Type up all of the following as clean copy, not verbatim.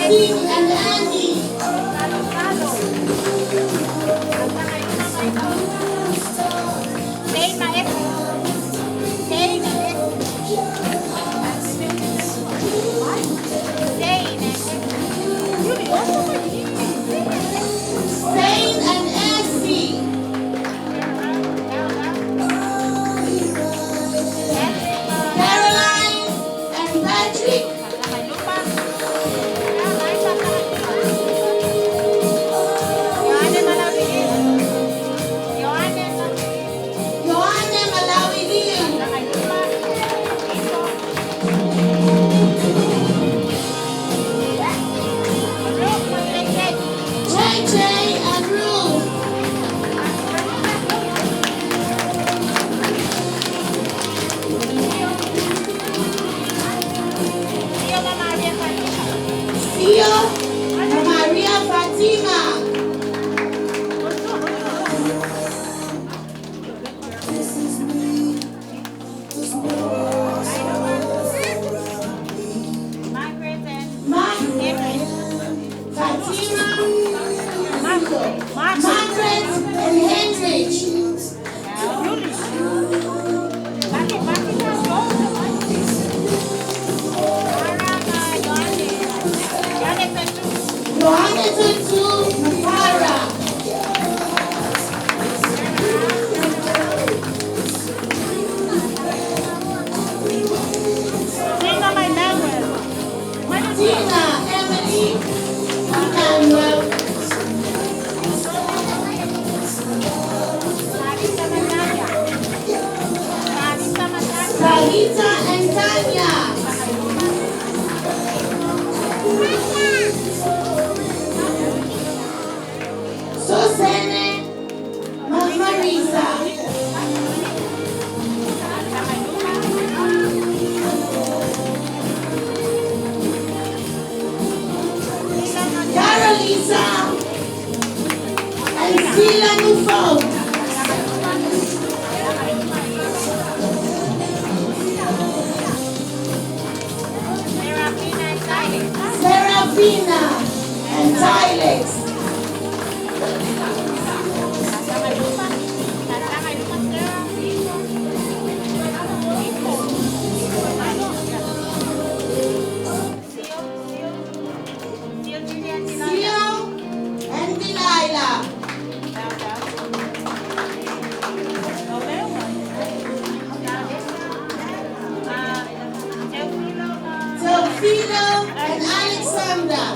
Francine and Andy. Zane and Essie. Caroline and Patrick. Joanne Malawi Hill. JJ and Ruth. Sio and Maria Fatima. Margaret, Fatima, Margaret and Heinrich. Johanna Tutu Mapara. Tina Emily Emmanuel. Sarita and Tanya. Sosene Marisa. Carolisa and Sila Nufo. Serafina and Tylex. Sio and Delilah. Teofilo and Alexander.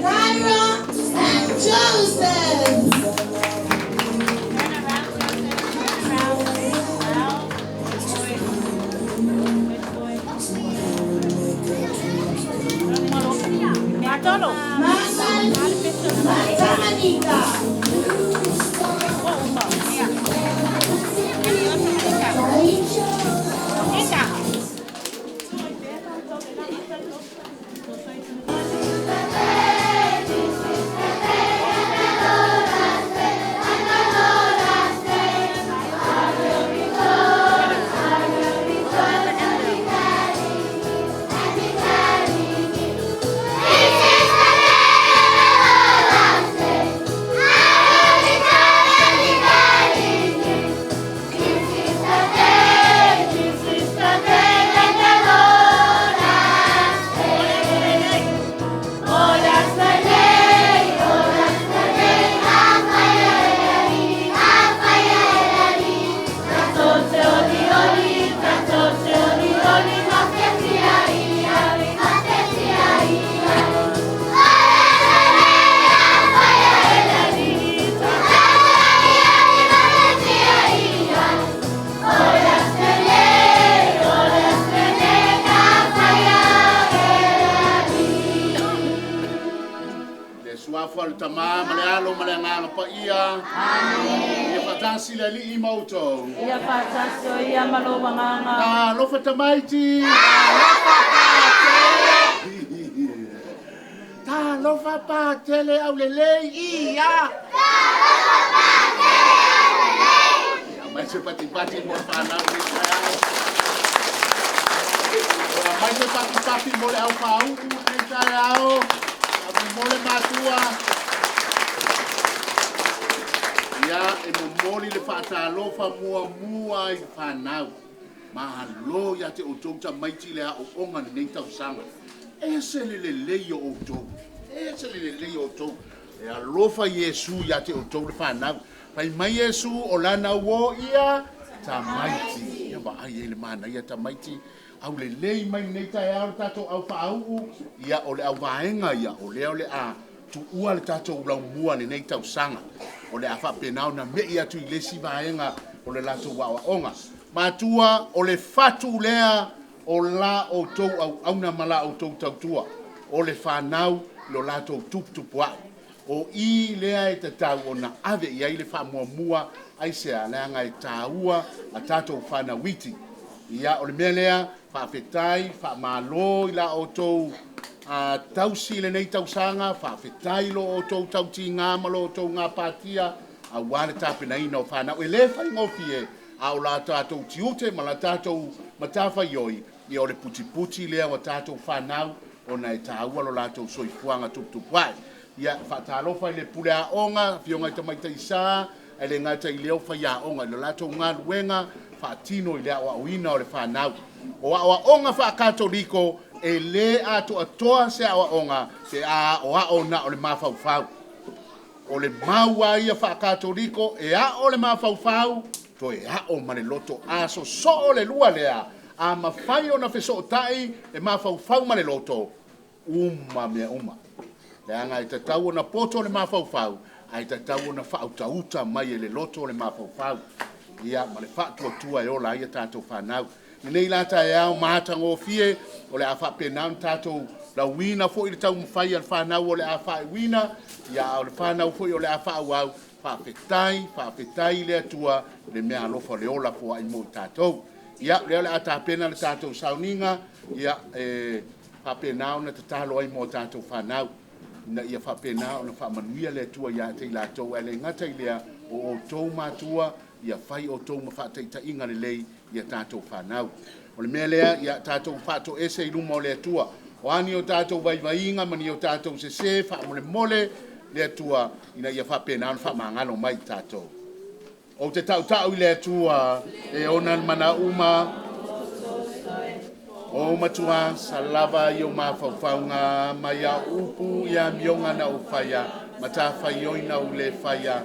Kyra and Joseph. Masan Matamanika. Le suafa o le Tamā ma le Alo ma le Agaga Paia. Amen. Ia faatasi le Alii ma outou. Ia faatasi o ia ma lou agaga. Talofa tamaiti. Talofa patele aulelei ia. Talofa patele aulelei. se patipati mo le fanau i lenei taeao. Ia aumai se patipati mo le aufauu i lenei taeao. Faamolemole matua. Ia, e momoli le faatalofa muamua i le fanau. Malo ia te outou tamaiti le aoaoga i lenei tausaga. E ese le lelei o outou. E ese le lelei o outou. E alofa Iesu ia te outou le fanau. Fai mai Iesu o lana uo ia tamaiti. Ia vaai ai le manaia tamaiti. Aulelei mai lenei taeao le tatou au faauu. Ia o le auvaega ia o lea o le a tuua le tatou laumua lenei tausaga. O le a faapena ona me'i atu i le isi vaega o le latou aoaoga. Matua, o le fatu lea o la outou auauna ma la outou tautua. O le fanau i lo latou tuputupuae. O i lea e tatau ona ave i ai le faamuamua, aisea? Leaga e taua a tatou fanau iti. Ia, o le mea lea, faafetai, faamalo i la outou tausi i lenei tausaga, faafetai i lo outou tautiga ma lo outou gapatia aua le tapenaina o fanau. E le faigofie, a o la tatou tiute ma la tatou matafaioi, ia o le putiputi lea o tatou fanau ona e taua lo latou soifuaga tuputupuae. Ia, faatalofa i le pule aoga, afioga i tamaitai sa, ae le gata i lea o faiaoga i le latou galuega faatino i le aoaoina o le fanau. O aoaoga faakatoliko e le atoatoa se aoaoga pe a aoao na o le mafaufau. O le mau lava ia faakatoliko e ao le mafaufau, toe ao ma le loto. A sosoo le lua lea, a mafai ona fesootai le mafaufau ma le loto, uma mea uma. Leaga e tatau ona poto le mafaufau, ae tatau ona faautauta mai e le loto le mafaufau. Ia, ma le faatuatua e ola ai a tatou fanau. Lenei la taeao matagofie, o le a faapena ona tatou lauina foi le taumafai a le fanau o le a faaiuina, ia a o le fanau foi o le a faaauau, faafetai, faafetai i le Atua i le meaalofa o le ola foai mo i tatou. Ia, o lea o le a tapena le tatou sauniga, ia, e faapena ona tatalo ai mo a tatou fanau, ina ia faapena ona faamanuia le Atua ia te i latou, ae le gata i lea, o outou matua, ia fai outou ma faataitaiga lelei i a tatou fanau. O le mea lea, ia tatou faatoese i luma o le Atua. O a ni o tatou vaivaiga ma ni o tatou sese, faamolemole le Atua ina ia faapena ona faamagalo mai i tatou. Ou te tautau i le Atua e ona le mana uma, o matua salava i o mafaufauga mai au upu i amioga na ou faia, matafaioi na ou le faia,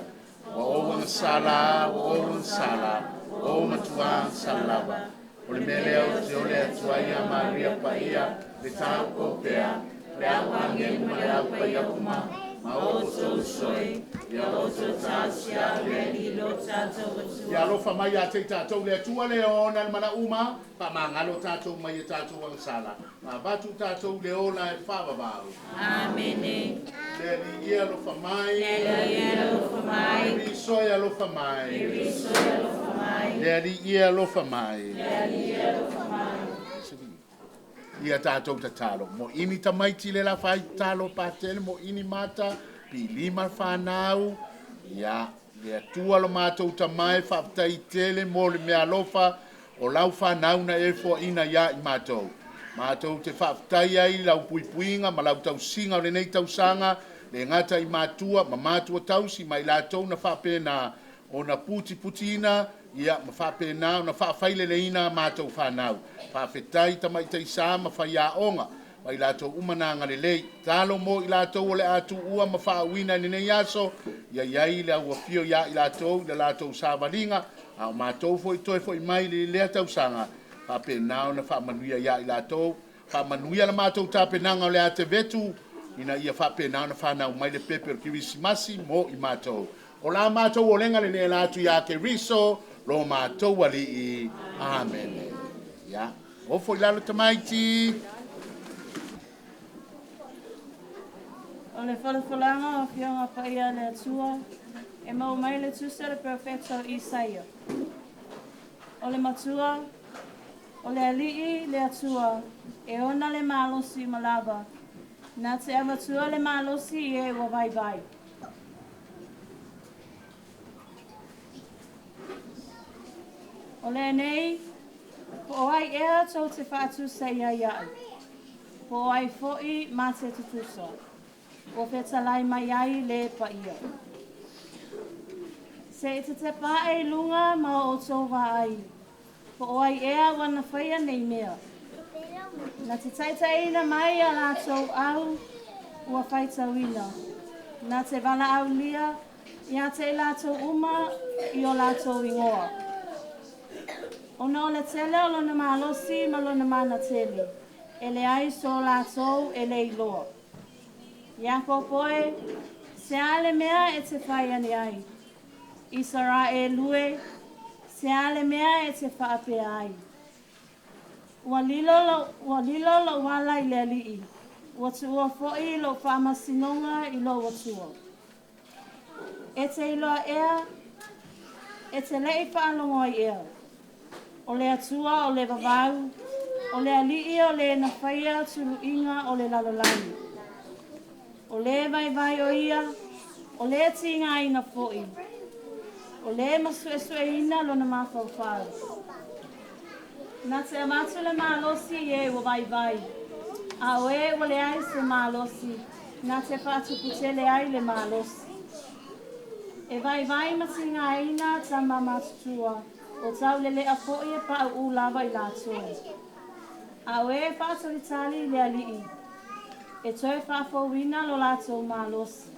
ua ou agasala, ua ou agasala, o matua salava. O le mea lea ou te ole atu ai ia Maria Paia, le taopo pea, le au agelu ma le au paiapuma, ma outou soe, ia outou tausia le i lo tatou Atua. Ia alofa mai ia te i tatou le Atua le ona le mana uma, faamagalo tatou mai e tatou agasala, ma avatu tatou le ola e faavavau. Amene. Le Alii e alofa mai. Le Alii e alofa mai. Keriso e alofa mai. Keriso e alofa mai. Le Alii e alofa mai. Le Alii e alofa mai. Ia tatou tatalo. Mo ini tamaiti le la fai tatalo patele, mo ini mata, pilima whanau. Ia, le Atua lo matou tamae, faafetai tele mo le mea alofa, o lau whanau na e foaina ia i matou. Matou te faafetai ai lau puipuiga ma lau tausiga o lenei tausaga, le gata i matua ma matua tausi ma i latou na faapena ona putiputiina, ia ma faapena ona faafaileleina matou whanau. Faafetai tamaitai sa ma faiaoga, ma i latou uma na agalelei. Talo mo i latou o le a tuua ma faauina i lenei aso, ia iai le au afio ia i latou i le latou savaliga, a o matou foi toe foi mai le lea tausaga, faapena ona faamanuia ia i latou, faamanuia la matou tapenaga o le a te vetu, ina ia faapena ona whanau mai le pepe o le Kerisimasi mo i matou. O la matou olega lenei la atu ia Keriso, lo matou alii. Amene. Ia, ofo i lalo tamaiti. O le folafolaga o Afioga Paia a le Atua, e maua mai le tusi a le perofeta o Isaia. O le matua, o le Alii le Atua, e ona le malosi uma lava, na te avatua le malosi i e ua vaivai. O lenei, po o ai ea tou te faatusa i ai a'u, po o ai fo'i ma te tutusa, ua fetalai mai ai le paia. Se'i tetepa a'e i luga ma o outou vaai, po o ai ea ua na faia nei mea. Na te taitaiina mai a latou au ua faitauina. Na te valaaulia ia te i latou uma i o latou igoa. Ona o le tele o lona malosi ma lona mana tele, e leai so latou e le iloa. Iakopo e, se a le mea e te fai ane ai. Isaraelu e, se a le mea e te faapea ai. Ua lilo lou ala i le Alii, ua tuua fo'i lou faamasinoga i lou Atua. E te iloa ea, e te le'i faalogo ai ea. O le Atua o le vavau, o le Alii o le na faia tuluiga o le lalolagi. O le vaivai o ia, o le tigaina fo'i. O le masuesueina lona mafaufau. Na te avatu le malosi i e ua vaivai. A o e ua leai se malosi, na te faatuputele ai le malosi. E vaivai ma tigaina tama matutua, o taulelea fo'i e pauu lava i latou. A o e faatalitali i le Alii, e toe faafouina lo latou malosi.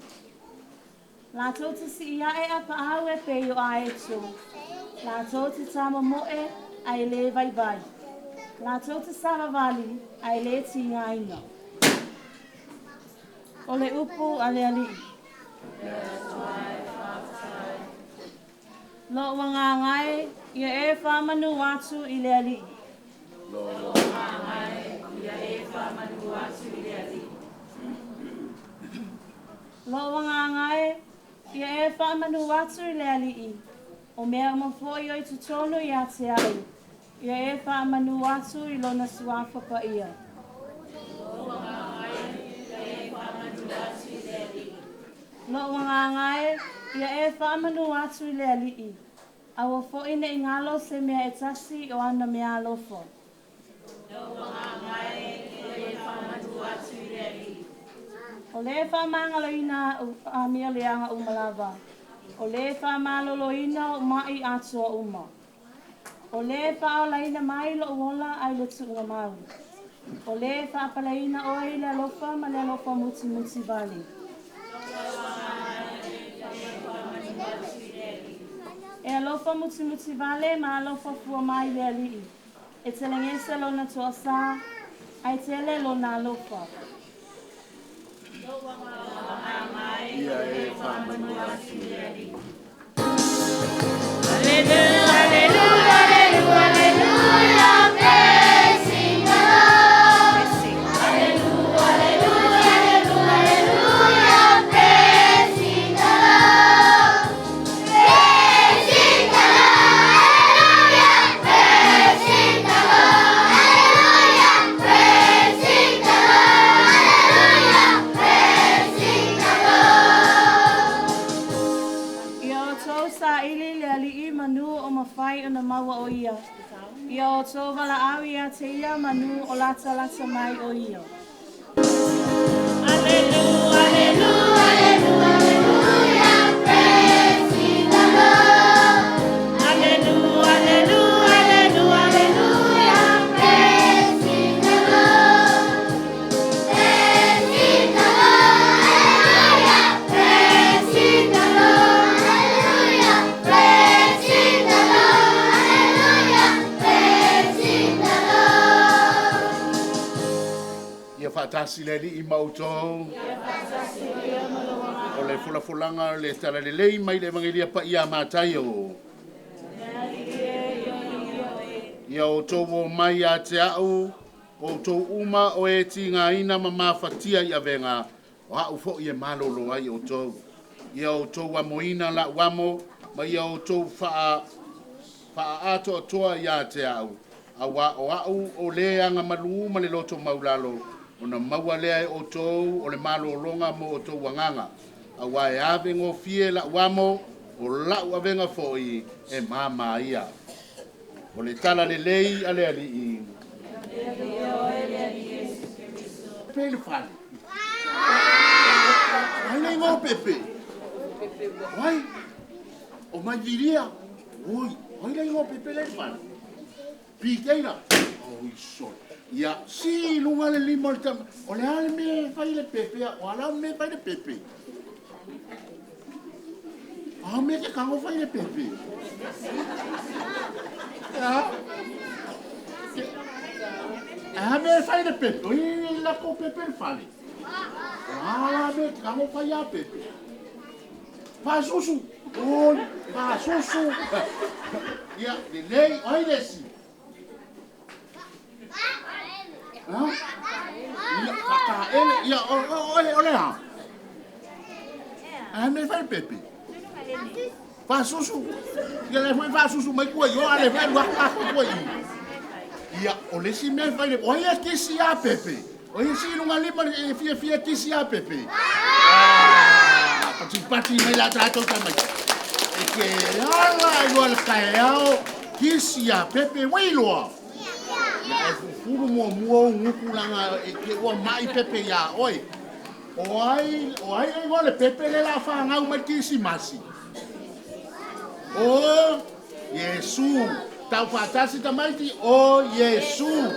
Latou te sii ae a paau e pei o aeto. Latou te tamomoe ae le vaivai. Latou te savavali ae le tigaina. O le upu a le Alii. Lou agaga e, ia e faamanu atu i le Alii. Lou agaga e, ia e faamanu atu i le Alii. Lou agaga e, ia e faamanu atu i le Alii. O mea uma fo'i o i totonu ia te a'u. Ia e faamanu atu i lona suafa paia. Lou agaga e, ia e faamanu atu i le Alii. Lou agaga e, ia e faamanu atu i le Alii. Aua fo'i ne'i galo se mea e tasi o ana meaalofa. Lou agaga e, ia e faamanu atu i le Alii. O le faamagaloina a'u amio leaga uma lava. O le faamaloloina o ma'i atoa uma. O le faaolaina mai lou ola ai le tuuga mau. O le faapaleina oe i le alofa ma le alofa mutimuti vale. E alofa mutimuti vale ma alofa fua mai le Alii. E telegese lona toasā, ae tele lona alofa. Ia e faamanu atu i le Alii. Aleluia, aleluia, aleluia, aleluia, praising the Lord. Aleluia, aleluia, aleluia, aleluia, praising the Lord. Praising the Lord, hallelujah, praising the Lord, hallelujah, praising the Lord, hallelujah, praising the Lord. Ia outou saili i le Alii manu o mafai ona maua o ia. Ia outou valaau ia te ia manu o latalata mai o ia. Aleluia, aleluia, aleluia, aleluia, praising the Lord. Aleluia, aleluia, aleluia, aleluia, praising the Lord. Praising the Lord, hallelujah, praising the Lord, hallelujah, praising the Lord, hallelujah, praising the Lord. Ia faatasi le Alii ma outou. O le folafolaga o le tala lelei mai le Evagelia paia a Mataio. Ia outou o mai ia te a'u, outou uma o e tigaina ma mafatia i avega, o a'u fo'i e malolo ai outou. Ia outou amoina la'u amo, ma ia outou faa faaatoatoa ia te a'u. Auā o a'u o le agamalu ma le loto maulalo, ona maua lea e outou o le malologa mo outou agaga. Auā e avegofie la'u amo, o la'u avega fo'i e māmā ia. O le tala lelei a le Alii. Pe le fale. Ai le ingoa pepe. Ai. O mai vilia. Oi, ai le ingoa pepe le fale. Piteira. Oi sol. Ia, si lunga le lima o le tama. O le a le mea e fai le pepe a. O ala mea e fai le pepe. A mea ke kango fai le pepe. A. A mea e fai le pepe. Oi la ko pepe le fale. A mea ke kango fai a pepe. Pasusu. Oi, pasusu. Ia, le lei, oi le si. Ha? Ia, whakaele, ia, o le ha. A me fai pepe. Fasusu. Ia le fai fasusu mai kua yo ale fai lua ka kua i. Ia, o le si me fai le, o ia kisi a pepe. O ia si lunga lima e fia fia kisi a pepe. Ah, pati pati mai la tatou tamai. E ke ala i loa le kaeao, kisi a pepe wailoa. Ia e fufulu mua mua o nguku langa e ke ua mai pepe ia oi. O ai le ingoa le pepe le la whangau mai kisimasi. O Iesu. Tau whaatasi tamaiti, o Iesu.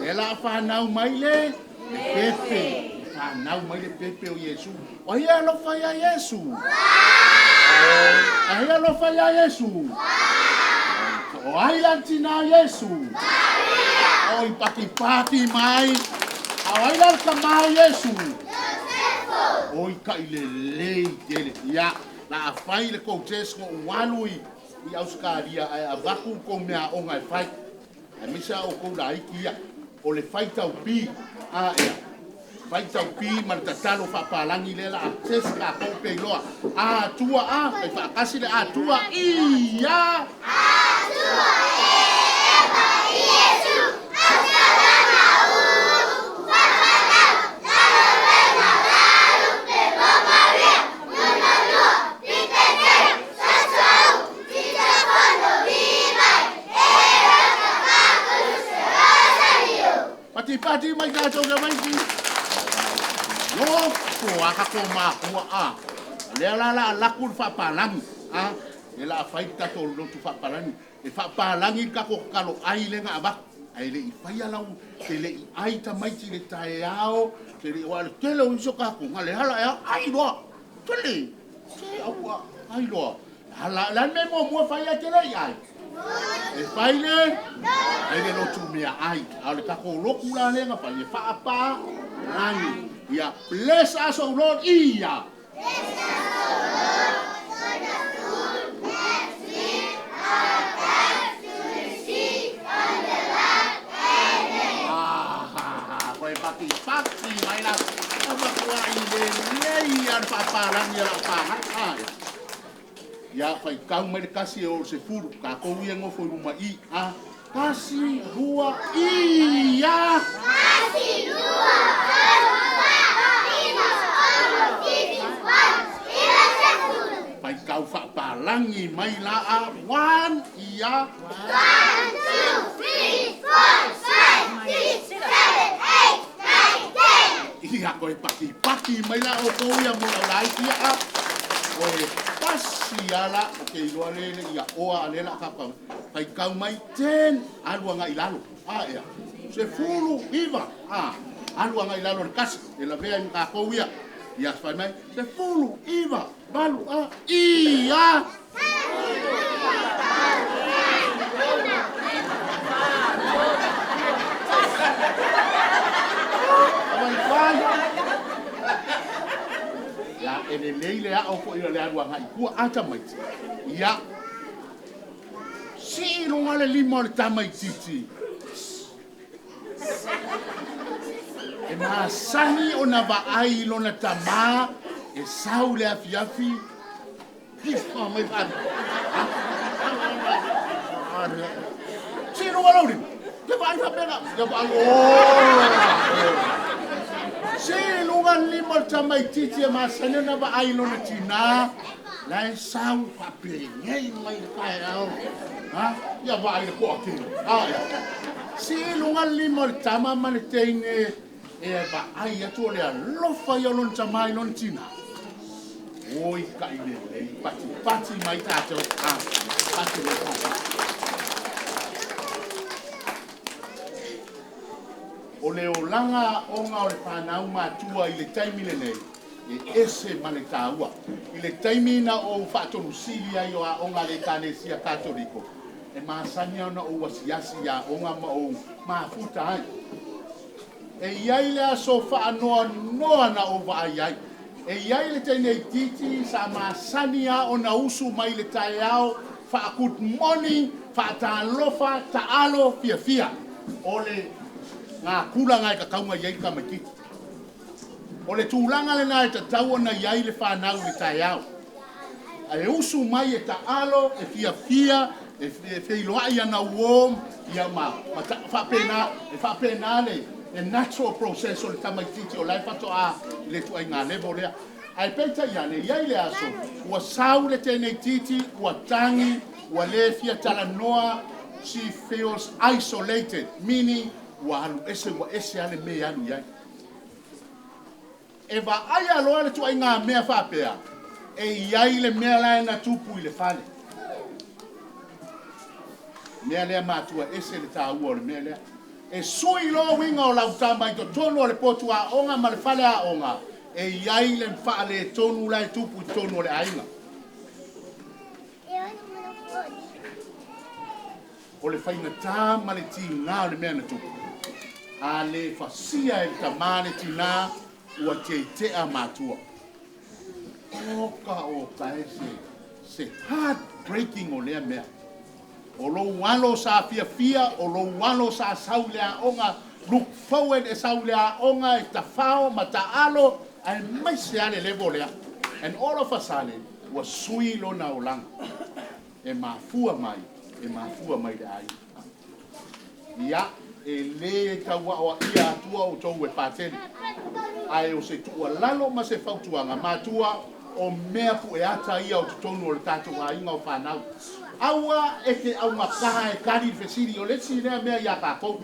Le la whanau mai le pepe. Whanau mai le pepe o Iesu. O ia alofa ia Iesu. O ia alofa ia Iesu. O ai la tina Iesu. O i paki paki mai. O ai la kama Iesu. O i ka ile lei tele. Ia, la afai le coaches ngo walu i Australia ai avaku ko mea o ngai fai. Ai misa o ko la iki ia. O le fai tau pi a ea. Fai tau pi ma le tatalo whapalangi le la a teska ko pe loa. A tua a, kai whaakasi le a tua i ia. A tua e e Iesu. Asalana u. Whakanau. Lalo wena lalu pe Maria. Nuna lua. Pite tele. Sasau. Tita fono vivai. E raka kakulu se rosario. Pati pati mai tātou ka mai ki. Loko a ka ko mākua a. Lea la la laku le whapalangi. A, e la whai tato lotu whapalangi. E whapalangi ka ko kalo ai le ngā abaku. Ai le i whai alau, te le i ai tamaiti le tae ao, te le o ale tele o iso kako, ngā le hala ea, ai loa. Tele, te aua, ai loa. Hala, la me mua mua whai a te le i ai. E whai le, ai le lotu mea ai. A le kako loku la lenga whai e whaapa, langi. Ia, bless us, O Lord, ia. Bless us, O Lord, for the food that we are about to receive on the land. Amen. Ah, koe paki paki mai la. Ama kua i le lei an whapalangi a la whangai. Ah, ia whai kau mai le kasi e o se furu. Ka kou ia ngofo i ruma i. Ah, kasi rua ia. Kasi rua, tolu, fa, lima, ono, fitu, walu, iwa, sefulu. Whai kau whapalangi mai la a. 1 ia. 1, 2, 3, 4, 5, 6, 7, 8, 9, 10. Ia koe paki paki mai la o kou ia mo lai ia a. Koe pasi ala o ke iloa lele ia oa a lela ka kau. Whai kau mai 10 alua ngai lalo. A ea. Se fulu iwa. A. Alua ngai lalo le kasi. E la vea i ka kou ia. Ia whai mai. Se fulu iwa. Valu a. Ia. Ia, e le leile a o fo i le alua ngai kua ata mai. Ia. Si lunga le lima o le tamai titi. E masahi o na vaai lona tamā e sau le afiafi. Ifa mai whana. Si lunga lau lima. Te vaai whapena. Te vaai. Oh. Si lunga lima o le tamai titi e masani o na vaai lona tinā. La e sau faapenei mai le taeao. Ha? Ia vaai le toatele. A ia. Sii i luga le lima o le tama ma le teine e vaai atu o le alofa ia o lona tama i lona tina. Oi kai lelei, patipati mai tatou. Ah, pati mai tatou. O le olaga aoga o le fanau matua i le taimi lenei, e ese ma le taua. I le taimi na ou faatolusili ai o aoga a le Ekalesia Katoliko, e masani ona ou asiasi i aoga ma ou mafuta ai. E i ai le aso faanoanoa na ou vaai ai. E i ai le teine itiiti sa masani lava ona usu mai i le taeao faa-good morning, faatalofa, taalo, fiafia. O le gakula na e tatau ona i ai le tamaitiiti. O le tulaga lena e tatau ona i ai le fanau i le taeao. E usu mai e taalo, e fiafia, e feiloai ana uo, ia ma faapena, e faapena le natural process o le tamaitiiti o la e faatoa i le ituaiga level lea. Ae peitai ane, e i ai le aso, ua sau le teine itiiti, ua tagi, ua le fia talanoa, she feels isolated, meaning ua alu ese, ua ese lava le mea e alu i ai. E vaaia loa le ituaiga mea faapea, e i ai le mea la e na tupu i le fale. Mea lea matua ese le taua o le mea lea. E sui loa uiga o lau tama i totonu o le potu aoga ma le fale aoga, e i ai le faaletonu la e tupu i totonu o le aiga. O le faigata ma le tiga o le mea na tupu. A le fasia e le tamā le tinā, ua tetea matua. Oka oka e se heartbreaking o lea mea. O lou alo sa fiafia, o lou alo sa sau i le aoga, look forward e sau i le aoga e tafao ma taalo, aemaise lava le level lea. And all of a sudden, ua sui lona olaga. E mafua mai, e mafua mai le aiga. Ia, e lē tauaoaia atua outou e patele. Ae o se tuualalo ma se fautuaga, matua o mea pueata ia o totonu o le tatou aiga o fanau. Aua e te augata e tali le fesili, o le isi lea mea ia tatou.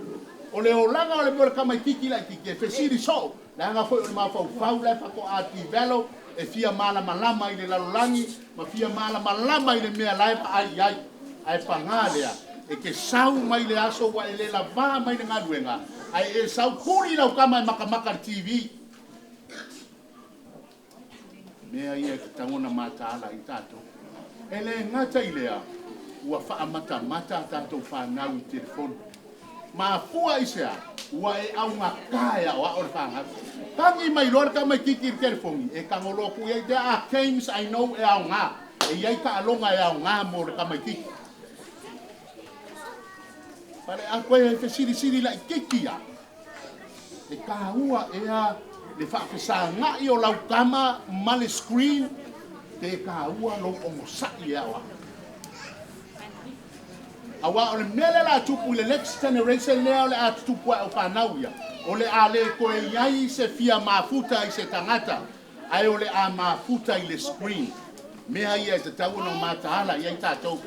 O le olaga o le mea o le tamaitiiti laitiiti e fesili soo, leaga foi o le mafaufau la e faatoa develop, e fia malamalama i le lalolagi ma fia malamalama i le mea la e vaai i ai. Ae paga lea, e te sau mai le aso ua e le lavā mai le galuega, ae e sau puli lau tama e makamaka i le TV. Mea ia e tatau ona mataala ai tatou. E le gata i lea, ua faamatamata a tatou fanau i telefoni. Mafua i se a, ua e augata e aoao le fanau. Tagi mai loa le tamaitiiti i le telefoni, e tagolo atu i ai, there are games I know e aoga. E i ai taaloga e aoga mo le tamaitiiti. Pale a koe e fesilisili laitiiti ia. E taua ea le faafesagai o lau tama ma le screen, pe taua lou onosai e aoao. Auā o le mea lea o le a tupu i le next generation lea o le a tutupu ae o fanau ia, o le a le toe i ai se fia mafuta i se tagata, ae o le a mafuta i le screen. Mea ia e tatau ona mataala i ai tatou.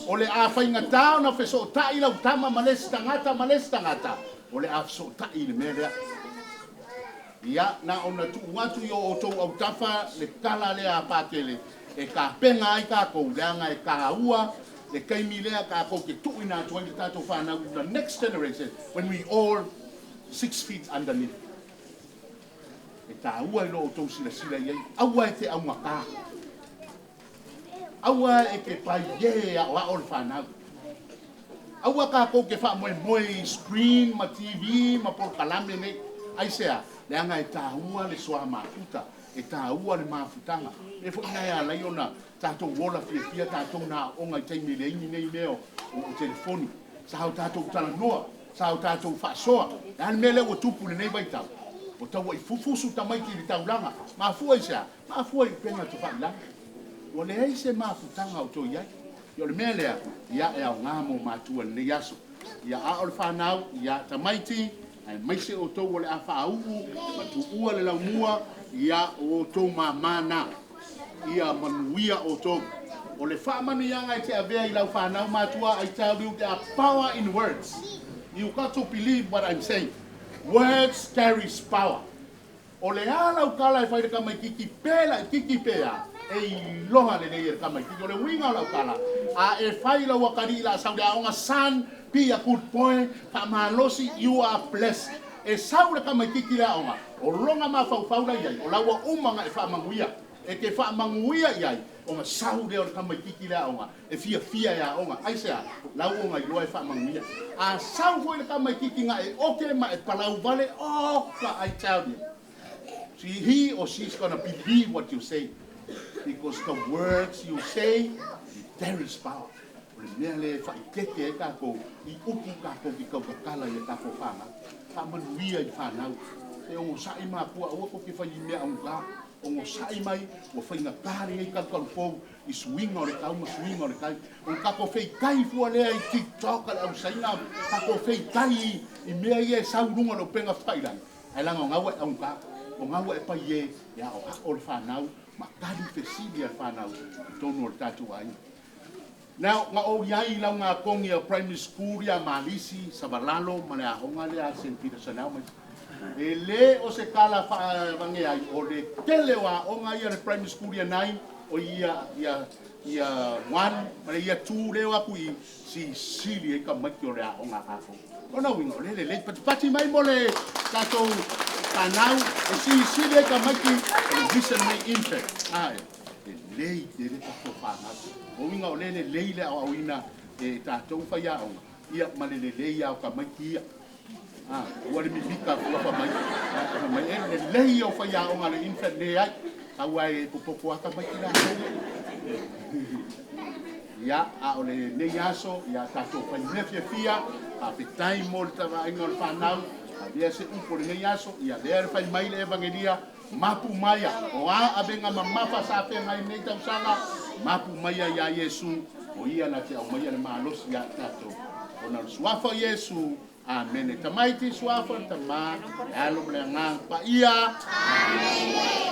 O le a faigata ona fesootai lau tama ma le isi tagata ma le isi tagata, o le a fesootai i le mea lea. Ia, na ona tuu atu i o outou autafa le tala lea a Patele e tapena ai tatou, leaga e taua le taimi lea tatou te tuuina atu ai le tatou fanau to the next generation when we all 6 feet underneath. E taua i lo outou silasila i ai, aua e te augata. Aua e te paie e aoao le fanau. Aua tatou te faamoemoe i screen ma TV ma polokalame nei. Aisea? Leaga e taua le soa mafuta, e taua le mafutaga. E foi na e alai ona tatou ola fiafia tatou na aoga i taimi e leai ni nei mea o telefoni. Sa o tatou talanoa, sa o tatou faasoa. Le a le mea lea ua tupu i lenei vaitau? Ua tau ai fufusu tamaiti i le taulaga. Mafua i se a? Mafua i upega tafailagi. Ua leai se mafutaga o toe i ai. Ia o le mea lea, ia e aoga mo matua i lenei aso. Ia a o le fanau, ia tamaiti, aemaise outou o le a faauu ma tuua le laumua, ia o outou mamā na. Ia manuia outou. O le faamanuiaga e te avea i lau fanau matua, I tell you there are power in words. You got to believe what I'm saying. Words carries power. O le a lau tala e fai i le tamaititi pe laititi pe a, e iloa lelei e le tamaititi. O le uiga o lau tala, a e fai lau atalii la sau le aoga, son, be a good boy, faamalosi, you are blessed. E sau le tamaititi le aoga, o lona mafaufau la i ai, o la ua uma ona e faamanuia. E te faamanuia i ai, ona sau lea o le tamaititi le aoga, e fiafia e aoga. Aisea? Lau ona iloa e faamanuia. A sau foi le tamaititi na e oke ma e palau vale, oka, I tell you. See, he or she's gonna believe what you say. Because the words you say, there is power. O le mea lea e faaeteete ai tatou i upu tatou te tautatala i a tatou fanau. Faamanuia i fanau. E ogosa'i mapua aua tou te fai i mea augā. Ogosa'i mai ua faigata lenei talutalufou i suiga o le tau ma suiga o le tai. O le tatou feitai fua lea i TikTok a le ausaina, tatou feitai i mea ia e sau i luga o le upega tafailagi, ae leaga o na ua e augā, o na ua e pai e e aoao le fanau ma tali fesili a le fanau i totonu o le tatou aiga. Now, na ou i ai i laugatogi a primary school ia Malisi, Savalalo ma le aoga lea a St. Peter Chanel mai. E le o se tala faavage ai, o le tele o aoga ia le primary school ia nai, o ia, ia, ia 1, ma le ia 2 leo atu i sisili ai tamaiti o le aoga a tatou. Ona uiga, o le lelei patipati mai mo le tatou fanau, e sisili ai tamaiti o le missionary infant. Ae, lelei tele tatou fanau. O uiga o le lelei le aoaoina e tatou faiaoga, ia ma le lelei a o tamaiti ia. Ua le mimita fua fa mai. Fa mai e lelei o faiaoga le infant le ai. Tau ai e popopo ata mai ki latou. Ia, a o lenei aso, ia tatou fai mea fiafia, faafetai mo le tavaaiga o le fanau, avea se upu o lenei aso, ia lea le fai mai le evangelia, mapu maia, o a avega mamafa sa feagai nei tausaga, mapu maia ia Iesu, o ia na te aumaia le malosi ia tatou. Ona o le suafa o Iesu, amene. Tamaiti suafa le Tamā, le Alo ma le Agaga Paia. Amene.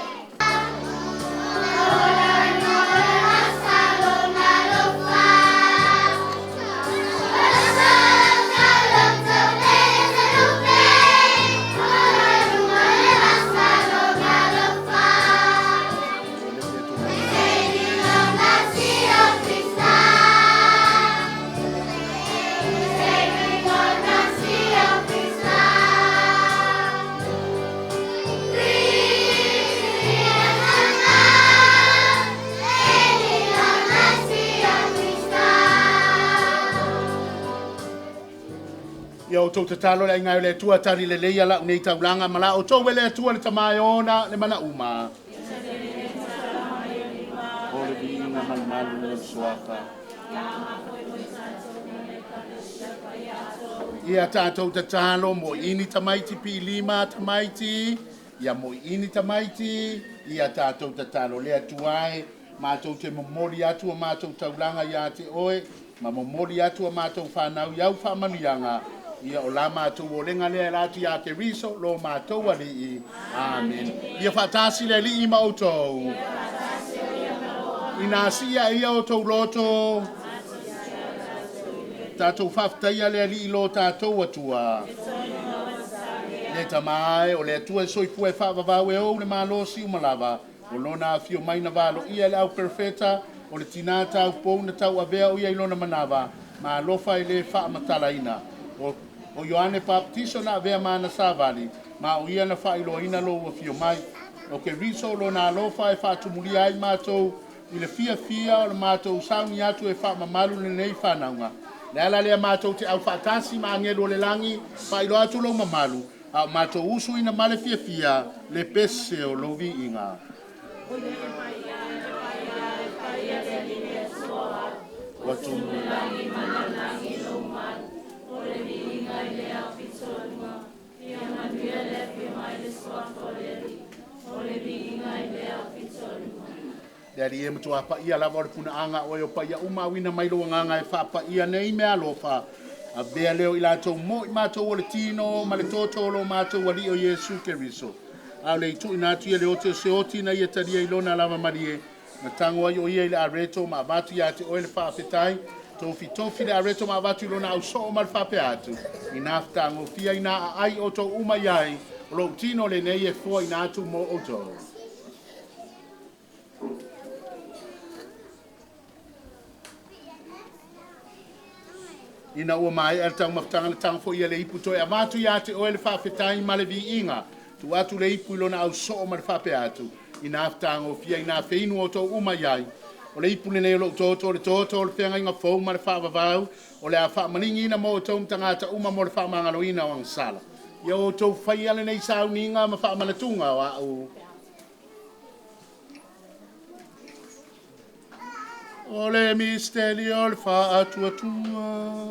Ia outou tatalo le aiga e o le Atua tali lelei ia lau nei taulaga ma la outou e le Atua le Tama e ona le mana uma. O le viiga ma le malu o le suafa. Ia tatou tatalo mo ini tamaiti pi'ilima tamaiti, ia mo ini tamaiti, ia tatou tatalo le Atua e, matou te momoli atu o matou taulaga ia te oe, ma momoli atu o matou fanau i au faamanuiaga, ia o la matou olega lea e la atu ia Keriso, lo matou alii. Amen. Ia faatasi le Alii ma outou. Ina sia ia outou loto, tatou faafetaia le Alii lo tatou Atua. Le Tama e, o le Atua e soifua e faavavau e ou le malosi uma lava, o lona afio mai na valoia e le au perofeta, o le tinā taupou na tauavea o ia i lona manava, ma alofa e le faamatalaina. O Ioane Papatiso na avea ma ana savali, ma o ia na faailoaina lou afio mai. O Keriso lona alofa e faatumulia ai matou i le fiafia o le matou sauni atu e faamamalu lenei fanauga. Le ala lea matou te aufaatasi ma agelu o le lagi, faailoa atu lou mamalu, a o matou usuina ma le fiafia le pese o lou viiga. Ua tumu Le Alii e matua paia lava o le punaaga oe o paia uma auina mai lou agaga e faapaia nei mea alofa. Avea leo i latou mo i matou o le tino ma le toto o lo matou Alii o Iesu Keriso. A o le i tuuina atu ia le ote o se oti na ia talia i lona lava malie. Na tago ai o ia i le areto ma avatu ia te oe le faafetai. Tofitofi le areto ma avatu i lona ausoo ma le faapea atu. Ina fetagofia ina aai outou uma i ai, o lou tino lenei e foaina atu mo outou. Ina ua maea le taumafataga na tago foi ia le ipu toe avatu ia te oe le faafetai ma le viiga. Tuu atu le ipu i lona ausoo ma le faapea atu. Ina fetagofia ina feinu outou uma i ai. O le ipu lenei o lou toto, o le toto o le feagaiga fou ma le faavavau, o le a faamaligiina mo outou ma tagata uma mo le faamagaloina o agasala. Ia outou faia lenei sauniga ma faamanatuga o au. O le misteli o le faatuatua.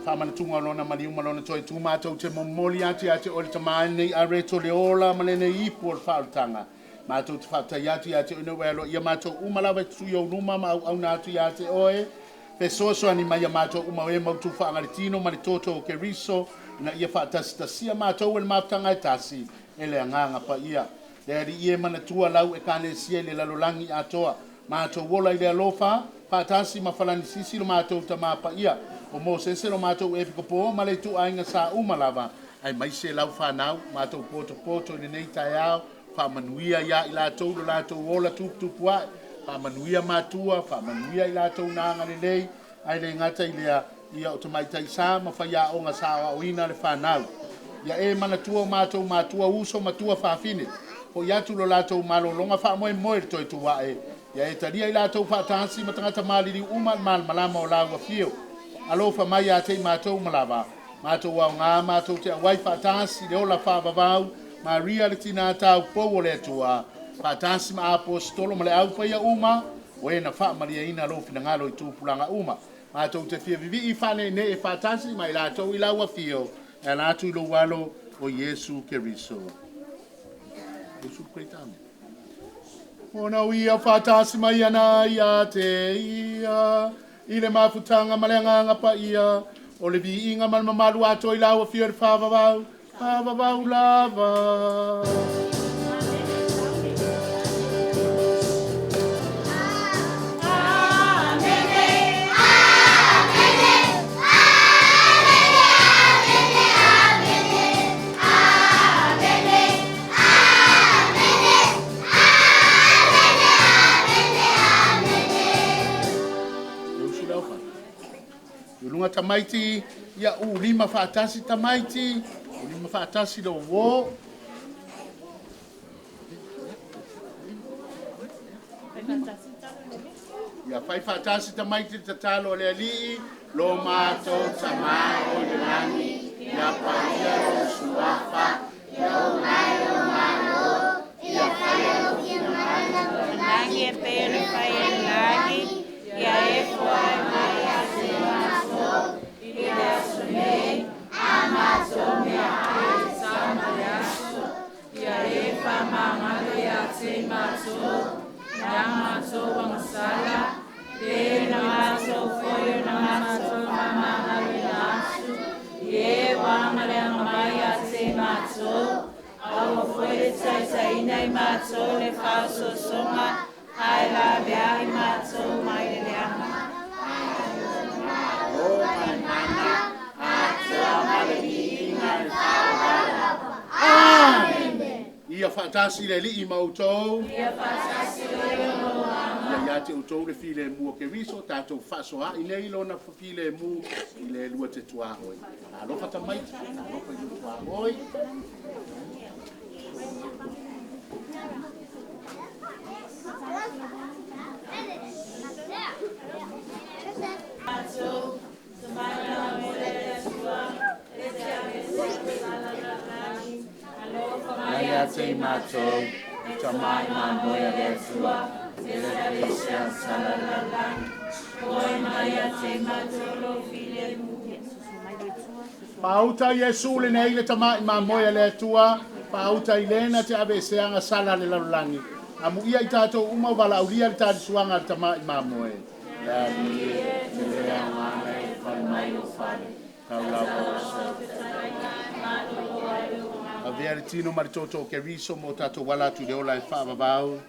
Faamanatuga o lona maliu ma lona toe tu matou te momoli atu ia te oe le Tama i lenei areto le ola ma lenei ipu o le faaolataga. Matou te faafetai atu ia te oe ina ua e aloaia matou uma lava e tutu i ou luma ma auauna atu ia te oe. Fesoasoani mai ia matou uma o e mautu faagaletino ma le toto o Keriso, ina ia faatasitasia matou e le mafutaga e tasi e le agaga paia. Le Alii e manatua lau ekalesia i le lalolagi atoa. Matou ola i le alofa, faatasi ma Falanisisi lo matou Tama paia. O Mosese lo matou epikopo ma le ituaiga sa uma lava. Aemaise lau fanau, matou potopoto i lenei taeao, faamanuia ia i latou lo latou ola tuputupu ae, faamanuia matua, faamanuia i latou na agalelei, ae le gata i lea, ia o tamaitai sa ma faiaoga sa aoaoina le fanau. Ia e manatua o matou matua uso matua faafine, fo'i atu lo latou malologa faamoemoe le toe tuae, ia e talia i latou faatasi ma tagata maliliu uma le malamalama o lau afio. Alofa mai ia te i matou uma lava, matou aoga matou te auai faatasi le ola faavavau, Maria le tina taupou o le Atua, faatasi ma aposetolo ma le aupaia uma, o e na faamaliaina lou finagalo i tupulaga uma. Matou te fia vivii faaneenee faatasi ma i latou i lau afio, e ala atu i lou alo o Iesu Keriso. Iesu Kristo, amen. Ona o ia faatasi mai ana ia te ia, i le mafutaga ma le agaga paia, o le viiga ma le mamalu atoa i lau afio i le faavavau, faavavau lava. E usu le aufana. Uluga tamaiti, ia ulima faatasi tamaiti, ulima faatasi le uo. Ia fai faatasi tamaiti le tatalo a le Alii, lo matou Tama o i le lagi, ia paia lou suafa, Ia mai lou malo, ia faia lou finagalo Lagi e pei ona fai e le lagi, ia e foai mai ia te matou, i le aso nei, a matou meaai sa ma le aso, ia e faamagalo ia te matou, na matou agasala, pei ona matou foi ona matou faamagaloina atu, i e ua agaleaga mai ia te matou, aua foi le taitaiina i matou le faaosoosoga, ae laveai matou mai le leaga. O ma le mana, atoa ma le viiga i le faavavau. Amen. Ia faatasi le Alii ma outou. Ia faatasi oe o lou Ia ia te outou le filemu o Keriso, tatou faasoaai nei lona filemu i le lua te tuaoi. Alofa tamaiti, alofa i le tuaoi. Matou, tamai mo le Atua, e te aveese sala lalolagi, alofa mai Mai ia ia te te i matou, matou, i tamai mamoe a le Atua, e te aveese sala lalolagi, foai mai ia te matou lou filemu. Pauta Iesu lenei le tamai mamoe a le Atua, pauta i lena te aveeseaga sala le lalolagi. Amuia i tatou uma o valaaulia le talisuaga a le tama'i mamoe. Le Alii e, e le aoga e fale mai o fale, tau lava o se. Avea le tino ma le toto o Keriso mo tatou ala atu i le ola e faavavau.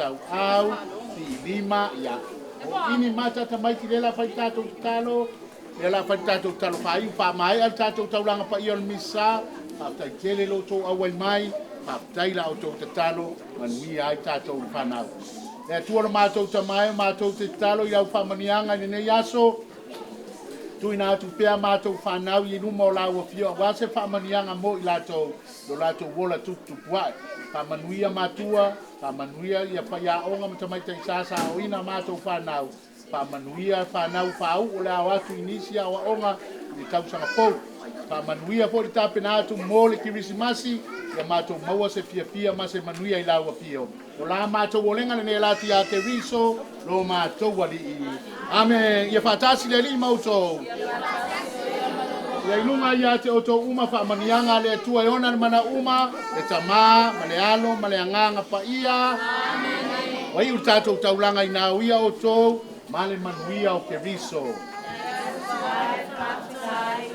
Tauau, Piilima, ia. O ini mata tamaiti le la fai tatou tatalo, le la fai tatou tatalo faaiu, faamaea le tatou taulaga paia o le misa, faafetai tele lo outou auai mai, faafetai la outou tatalo, manuia ai tatou le fanau. Le Atua lo matou tamae, o matou te tatalo i au faamanuiaga i lenei aso, tuuina atu pea matou fanau i luma o lau afio aua se faamanuiaga mo i latou lo latou ola tuputupu ae. Faamanuia matua, faamanuia ia faiaoga ma tamaitai sāsāoina matou fanau, faamanuia fanau fāuu o le ao atu i nisi aoaoga i le tausaga fou. Faamanuia foi le tapena atu mo le Kerisimasi, ia matou maua se fiafia ma se manuia i lau afio. O la matou olega lenei lati ia Keriso, lo matou alii. Amen. Ia faatasi le Alii ma outou. Ia i luga ia te outou uma faamanuiaga a le Atua e ona le mana uma, le Tamā, ma le Alo, ma le Agaga Paia. Ua iu le tatou taulaga ina ia outou ma le manuia o Keriso. Faafetai.